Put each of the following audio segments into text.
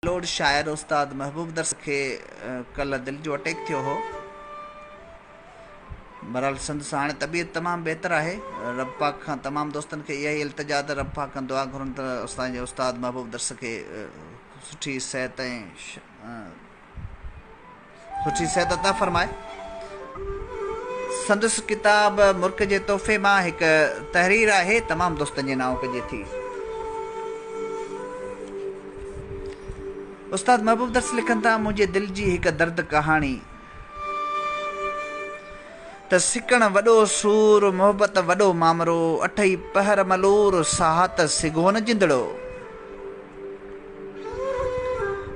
لوڙ شاعر استاد محبوب درس کي ڪلهه دل جو اٽيڪ ٿيو هو. بھرحال سندس هاڻي طبيعت تمام بهتر آهي. رب پاڪ کان تمام دوستن کي اها ئي التجا ته رب پاڪ کان دعا گهرن ته اسان جي استاد محبوب درس کي سٺي صحت ۽ سٺي صحت عطا فرمائي. سندس ڪتاب مرڪ جي تحفي مان هڪ تحرير آهي تمام دوستن جي نانء ڪجي ٿي. استاد محبوب درس لکن ٿا منهنجي دل جي هڪ درد ڪهاڻي ته سڪڻ وڏو سور محبت وڏو مامرو اٺئي پهر ملور ساهه ته سگهو نه جندڙو.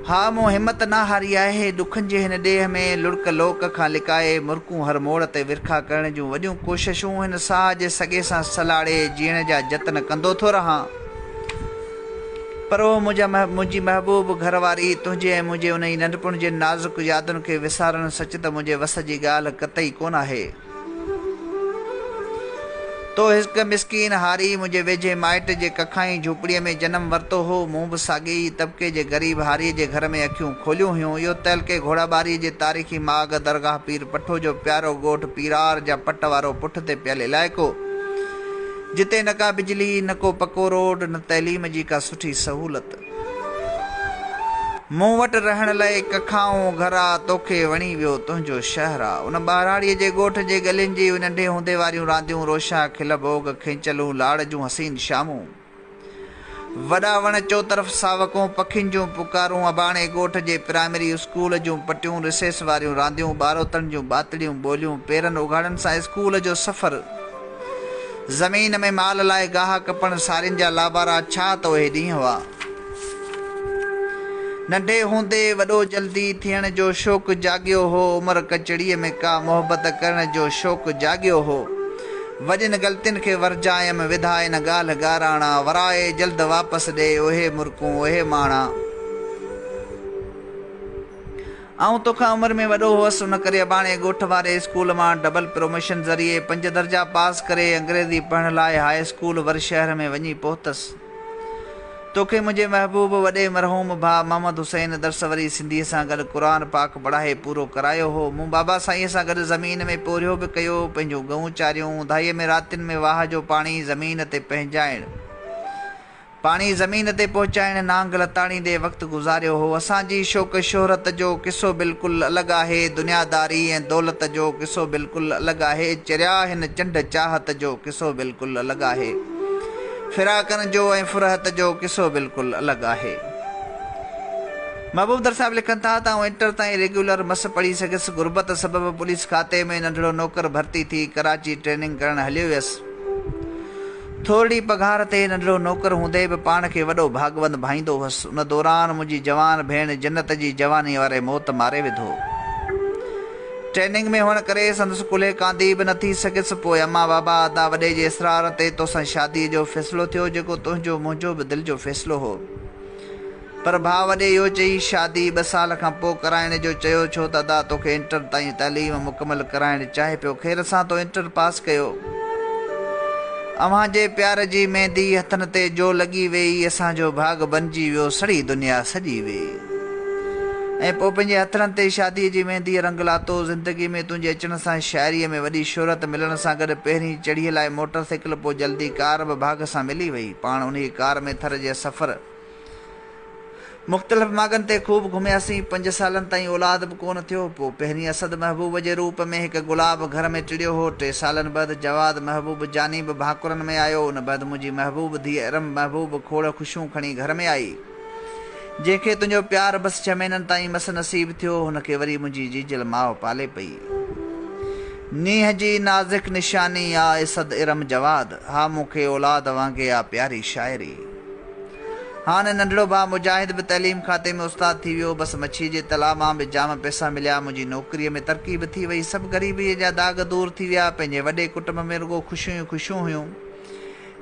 ها مون همت نه هاري آهي، ڏکن جي هن ڏيهه ۾ لڙڪ لوڪ کان لڪائي، مرڪون هر موڙ تي ورکا ڪرڻ جون وڏيون ڪوششون هن ساهه جي سڳي سان سلهاڙي جيئڻ جا جتن ڪندو ٿو رهان. پر او منهنجا منهنجي محبوب گهر واري، تنهنجي ۽ منهنجي انهي ننڍپڻ جي نازڪ يادن کي وسارڻ سچ ته منهنجي وس جي ڳالهه قطعي ڪونه آهي. تو هڪ مسڪين هاري منهنجي ويجهي مائٽ جي ڪکائين جهوپڙيء ۾ جنم ورتو هو. مون به ساڳئي ئي طبقي جي غريب هاريء جي گهر ۾ اکيون کوليون هيون. اهو تعلقي گهوڙاٻاريء جي تاريخي ماڳ درگاهه پير پٺو جو پيارو ڳوٺ پيرار جا پٽ وارو پٺ تي پيل علائقو، جتي نه ڪا بجلي، نه ڪو پڪو روڊ، نه تعليم جي ڪا سٺي سهولت. مون وٽ رهڻ لئه ڪکائون گهر آ، توکي وڻي ويو تنهنجو شهر آ. ان ٻهراڙيء جي ڳوٺ جي ڳلين جي اهي ننڍي هوندي واريون رانديون، روشا، کل ڀوڳ، کينچلون، لاڙ جون حسين شامون، وڏا وڻ، چوطرف ساوڪون، پکين جون پڪارون، اباڻي ڳوٺ جي پرائمري اسڪول جون پٽيون، رسيس واريون رانديون، ٻاروتڻ جون ٻاتڙيون ٻوليون، پيرن اگهاڙن سان اسڪول جو سفر، زمين ۾ مال لاء گاهه ڪپڻ، سارين جا لابارا، ڇا ته اهي ڏينهن هئا. ننڍي هوندي وڏو جلدي ٿيڻ جو شوق جاڳيو هو، عمر ڪچڙيء ۾ ڪا محبت ڪرڻ جو شوق جاڳيو هو. وڏين غلطين کي ورجايم، وڌا ان ڳالهه ڳاراڻا، ورائي جلد واپس ڏي، اهي مرڪون، اهي ماڻا. آئون توکان عمر ۾ وڏو هئس، ان ڪري اباڻي ڳوٺ واري اسڪول مان ڊبل پروموشن ذريعي پنج درجا پاس ڪري انگريزي پڙهڻ لاء هاء اسڪول ور شهر ۾ وڃي پهتس. توکي منهنجي محبوب وڏي مرحوم ڀاء محمد حسين درس وري سنڌيء سان گڏ قرآن پاڪ پڙهائي پورو ڪرايو هو. مون بابا سائينء سان گڏ زمين ۾ پورهيو به ڪيو، پنهنجون ڳئون چاريون، اونداهيء ۾ راتين ۾ واهه جو پاڻي زمين تي پهنجائڻ. پاڻي زمين تي پهچائڻ نانگ لتاڙيندي وقت گذاريو هو. اسان جي شوق شهرت جو قصو بلڪل الڳ آهي. دنياداري ۽ دولت جو قصو بلڪل الڳ آهي. چريا هن چنڊ چاهت جو قصو بلڪل الڳ آهي. فراقن جو ۽ فرحت جو قصو بلڪل الڳ آهي. محبوب در صاحب لکن ٿا ته آئون انٽر تائين ريگيولر مس پڙهي سگهيس. غربت سبب پوليس کاتي ۾ ننڍڙو نوڪر ڀرتي ٿي ڪراچي ٽريننگ ڪرڻ هليو ويس. ٿورڙي پگهار تي ننڍڙو نوڪر هوندي به پاڻ کي وڏو ڀاڳوند ڀائيندو هئس. ان دوران منهنجي جوان ڀيڻ جنت جي جوانيء واري موت ماري وڌو. ٽريننگ ۾ هئڻ ڪري سندس ڪلهي ڪانڌي به نه ٿي سگهيس. پوء امان بابا ادا وڏي جي اصرار تي توسان شاديء جو فيصلو ٿيو، جيڪو تنهنجو منهنجو به دل جو فيصلو هو. پر ڀاء وڏي اهو چئي شادي ٻه سال کان پوء ڪرائڻ جو چيو ڇو ته ادا توکي انٽر تائين تعليم مڪمل ڪرائڻ چاهي پيو خير سان تو انٽر پاس ڪيو. اوهان جي پيار جي ميندي هٿن تي جو لڳي ويئي اسان جو ڀاڳ بنجي ويو سڙي دنيا سڄي ويئي ۽ پوء پنهنجي هٿڙن تي شاديء جي مينديء رنگ لاتو زندگي ۾ تنهنجي اچڻ سان شاعريء ۾ وڏي شهرت ملڻ سان گڏ پهرين چڙهيء لاء موٽر سائيڪل پوء جلدي ڪار به ڀاڳ سان ملي وئي پاڻ انهيء ڪار ۾ ٿر جي سفر مختلف ماڳن تي خوب گهمياسين. پنج سالن تائين اولاد به ڪونه ٿيو. پوء پهرين اسد محبوب جي روپ ۾ هڪ گلاب گهر ۾ ٽڙيو هو. ٽي سالن بعد جواد محبوب جاني به ڀاڪرن ۾ آيو. ان بعد منهنجي محبوب ڌيء ارم محبوب کوڙ خوشيون کڻي گهر ۾ آئي. جنهن کي تنهنجو پيار بس ڇهه مهينن تائين مس نصيب ٿيو. هن کي وري منهنجي جيجل ماء پالي پئي. نينهن جي نازڪ نشاني آ اسد ارم جواد. ها مون کي اولاد وانگي آ پياري شاعري. هاڻ ننڍڙو ڀاء مجاهد به تعليم کاتي ۾ استاد ٿي ويو. بس مڇيء جي تلاء مان به جام پئسا مليا. منهنجي نوڪريء ۾ ترقي به ٿي وئي. سڀ غريبيء جا داغ دور ٿي ويا. پنهنجي وڏي ڪٽنب ۾ رڳو خوشيون ئي خوشيون هيون.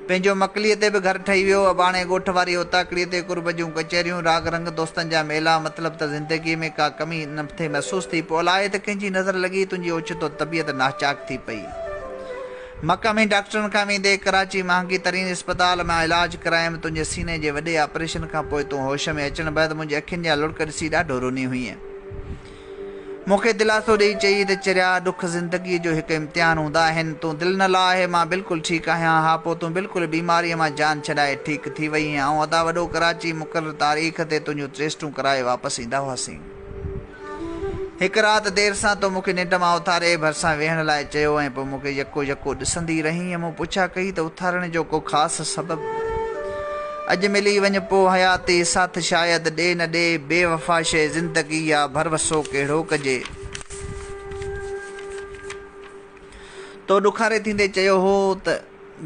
پنهنجو مڪليء تي به گهر ٺهي ويو. اباڻي ڳوٺ واري اوطاقڙيء تي قرب جون ڪچهريون، راڳ رنگ، دوستن جا ميلا، مطلب ته زندگيء ۾ ڪا ڪمي نه ٿي محسوس ٿي. پوء الائي ته ڪنهن جي نظر لڳي، تنهنجي اوچتو طبيعت ناچاق ٿي پئي. مقامي ڊاڪٽرن کان ويندي ڪراچي مهانگي ترين اسپتال مان علاج ڪرايم. تنهنجي سيني جي وڏي آپريشن کان پوء تون هوش ۾ اچڻ بعد منهنجي اکين جا لڙڪ ڏسي ڏاڍو رني هئينء. مون کي دلاسو ڏيئي چيئي ته چريا، ڏک زندگيء جو هڪ امتحان هوندا آهن. تون دل نه لاهه، مان بلڪل ٺيڪ آهيان. ها پوء تون بلڪل بيماريء مان جان ڇڏائي ٺيڪ ٿي وئينء. آئون ادا وڏو ڪراچي مقرر تاريخ تي تنهنجون ٽيسٽون ڪرائي واپس ايندا هئاسين. هڪ رات دير سان تو مون کي ننڊ مان اٿاري ڀرسان ويهڻ لاء چيو ۽ پوء مون کي يڪو يڪو ڏسندي رهينء. مون پڇا ڪئي ته اٿارڻ جو ڪو خاص سبب؟ اڄ ملي وڃ پوء حياتي ساٿ شايد ڏي نه ڏي، بي وفا شيء زندگي آ ڀروسو ڪهڙو ڪجي. تو ڏکاري ٿيندي چيو هو ته.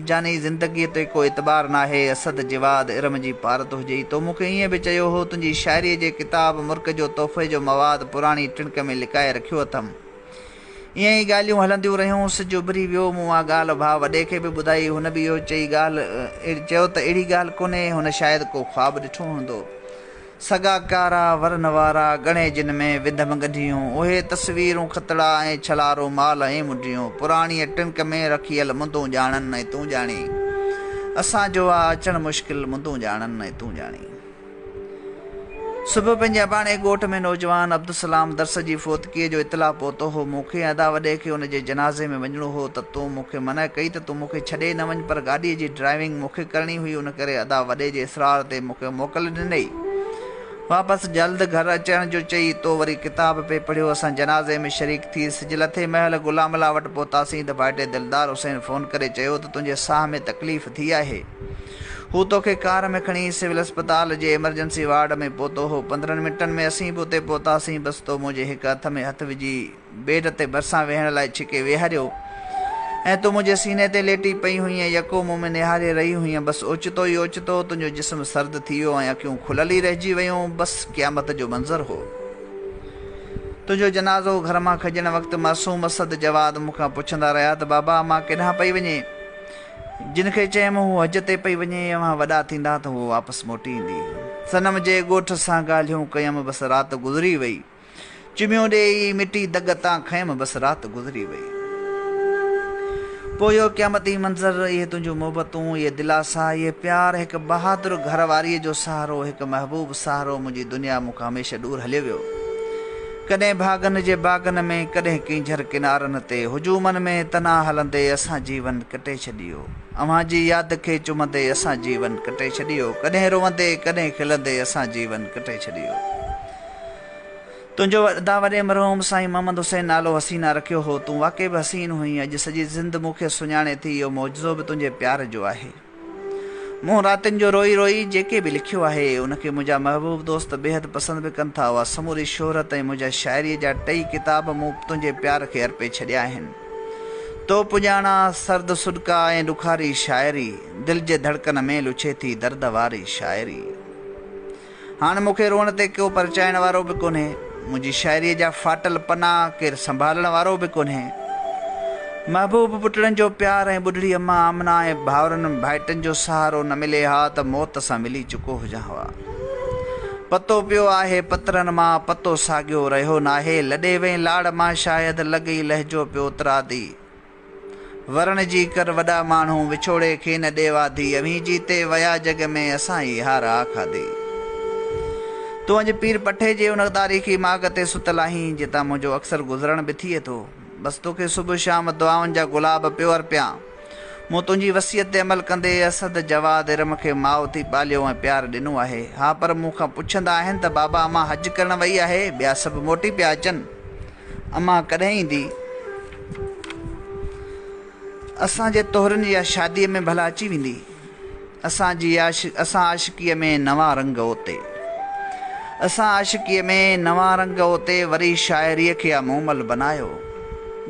جاني زندگيء تي ڪو اعتبار ناهي، اسد جواد ارم جي پارت هجئي. تو مون کي ائين به چيو هو، تنهنجي شاعريء جي ڪتاب مرڪ جو تحفي جو مواد پراڻي ٽڻڪ ۾ لڪائي رکيو اٿم. ائين ئي ڳالهيون هلنديون رهيون، سج اڀري ويو، مون اها ڳالهه ڀاء وڏي کي به ٻڌائي، هن به اهو چئي ڳالهه چيو ته اهڙي ڳالهه ڪونهي، هن شايد ڪو خواب ڏٺو هوندو. سڳا ڪارا ورن وارا، ڳڻي جن ۾ وڌم ڳنڍيون، اهي تصويرون خطڙا ۽ ڇلا رومال ۽ منڊيون، پراڻيء ٽنڪ ۾ رکيل مندون ڄاڻن ۽ تون ڄاڻين. اسان جو آ اچڻ مشڪل، مندون ڄاڻن ۽ تون ڄاڻين. صبح پنهنجي اباڻي ڳوٺ ۾ نوجوان عبدالسلام درس جي فوتگيء جو اطلاع پهتو هو. مون کي ۽ ادا وڏي کي ان جي جنازي ۾ وڃڻو هو ته تون مون کي منع ڪئي ته تون مون کي ڇڏي نه وڃ پر گاڏيء جي ڊرائيونگ مون کي ڪرڻي هئي ان ڪري ادا وڏي جي اصرار تي مون کي موڪل ڏنئي. واپس جلد گهر اچڻ جو چئي تو وري ڪتاب پئي پڙهيو. اسان جنازي ۾ شريڪ ٿي سج لٿي مهل غلام الله وٽ پهتاسين ته ڀائٽي دلدار حسين فون ڪري چيو ته تنهنجي ساهه ۾ تڪليف ٿي آهي. هو توکي ڪار ۾ کڻي سول اسپتال جي ايمرجنسي وارڊ ۾ پهتو هو. 15 منٽن ۾ اسين به اتي پهتاسين. بس تو منهنجي هڪ هٿ ۾ هٿ وجهي بيڊ تي ڀرسان ويهڻ لاء ڇڪي ويهاريو ۽ تون منهنجي سيني تي ليٽي پئي هئينء، يڪو مون ۾ نهاري رهي هئينء، بس اوچتو ئي اوچتو تنهنجو جسم سرد ٿي ويو ۽ اکيون کليل ئي رهجي ويون، بس قيامت جو منظر هو. تنهنجو جنازو گهر مان کڄڻ وقت معصوم اسد جواد مون کان پڇندا رهيا ته بابا امان ڪيڏانهن پئي وڃي؟ جن کي چيم هو حج تي پئي وڃي، اوهان وڏا ٿيندا ته هوء واپس موٽي ايندي. صنم جي ڳوٺ سان ڳالهيون ڪيم، بس رات گذري وئي. چميون ڏيئي مٽي دڳ تان کنيم بس رات گذري وئي. پوء اهو قيامتي منظر، اهي تنهنجون محبتون، اهي دلاسا، اهي پيار، هڪ بهادر گهر واريء جو سهارو، هڪ محبوب سهارو منهنجي دنيا مون کان هميشه ڏور هليو ويو. ڪڏهن ڀاڳن جي باغن ۾، ڪڏهن ڪينجهر ڪنارن تي، هجومن ۾ تنها هلندي اسان جيون ڪٽي ڇڏيو. اوهان جي ياد کي چمندي اسان جيون ڪٽي ڇڏيو. ڪڏهن روئندي، ڪڏهن کلندي اسان جيون ڪٽي ڇڏيو. تنهنجو ادا وڏي مرحوم سائين محمد حسين نالو حسينه رکيو هو. تون واقعي به حسين هئين. اڄ سڄي سنڌ مون کي سڃاڻي ٿي. اهو معجزو به تنهنجي پيار جو آهي. مون راتين جو روئي روئي جيڪي به لکيو آهي، ان کي منهنجا محبوب دوست بيحد پسند به ڪن ٿا. اها سموري شهرت ۽ منهنجا شاعريء جا ٽئي ڪتاب مون تنهنجي پيار کي ارپي ڇڏيا آهن. تو پڄاڻا سرد سڏڪا ۽ ڏکاري شاعري، دل جي ڌڙڪن ۾ لڇي ٿي درد واري شاعري. هاڻ مون کي روئڻ تي ڪو پرچائڻ وارو به ڪونهي. منهنجي شاعريء جا ڦاٽل پنا ڪير سنڀالڻ وارو به ڪونهي. محبوب پٽڙن جو پيار ۽ ٻڍڙي امان آمنه ۽ ڀائرن ڀائٽن جو سهارو نه ملي ها ته موت سان ملي چڪو هجان ها. پتو پيو آهي پترن مان پتو ساڳيو رهيو ناهي. لڏي وئين لاڙ مان شايد لڳئي لهجو پيو اترادي. ورڻ جي ڪر وڏا ماڻهو، وڇوڙي کي نه ڏي واڌي، اوهين جيتي ويا جڳ ۾، اسان ئي هار آ کاڌي. تون اڄ پير پٺي جي ان تاريخي ماڳ تي ستل آهين، جتان منهنجو اڪثر گذرڻ به ٿئي ٿو. بس توکي صبح شام دعائن جا گلاب پيو ارپيان. مون تنهنجي وصيت تي عمل ڪندي اسد، جواد، ارم کي ماء ٿي پاليو ۽ پيار ڏنو آهي. ها پر مون کان پڇندا آهن ته بابا امان حج ڪرڻ وئي آهي، ٻيا سڀ موٽي پيا اچن. امان ڪڏهن ايندي؟ اسان جي طهرن يا شاديء ۾ ڀلا اچي ويندي؟ اسان جي اسان عاشقيء ۾ نوان رنگ اوتي. اسان عاشقيء ۾ نوان رنگ اوتي وري شاعريء کي آ مومل بنايو.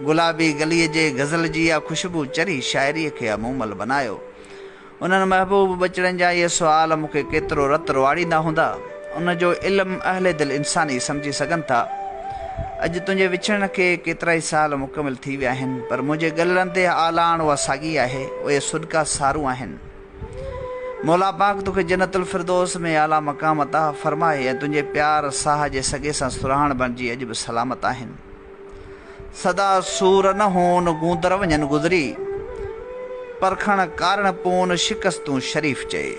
گلابي گليء جي غزل جي آ خوشبو چري شاعريء کي آ مومل بنايو. انهن محبوب ٻچڙن جا اهي سوال مون کي ڪيترو رت روئاڙيندا هوندا، ان جو علم اهل دل انسان ئي سمجهي سگهن ٿا. اڄ تنهنجي وڇڙڻ کي ڪيترائي سال مڪمل ٿي ويا آهن، پر منهنجي ڳلڙن تي آلاڻ اها ساڳي آهي، اهي سڏڪا سارون آهن. مولا پاڪ توکي جنت الفردوس ۾ اعليٰ مقام عطا فرمائي ۽ تنهنجي پيار ساهه جي سڳي سان سرهاڻ بڻجي اڄ به سلامت آهن. سدا سور نه هون گوندر وڃن گذري. پرکڻ ڪارڻ پون، شڪستون شريف چئي.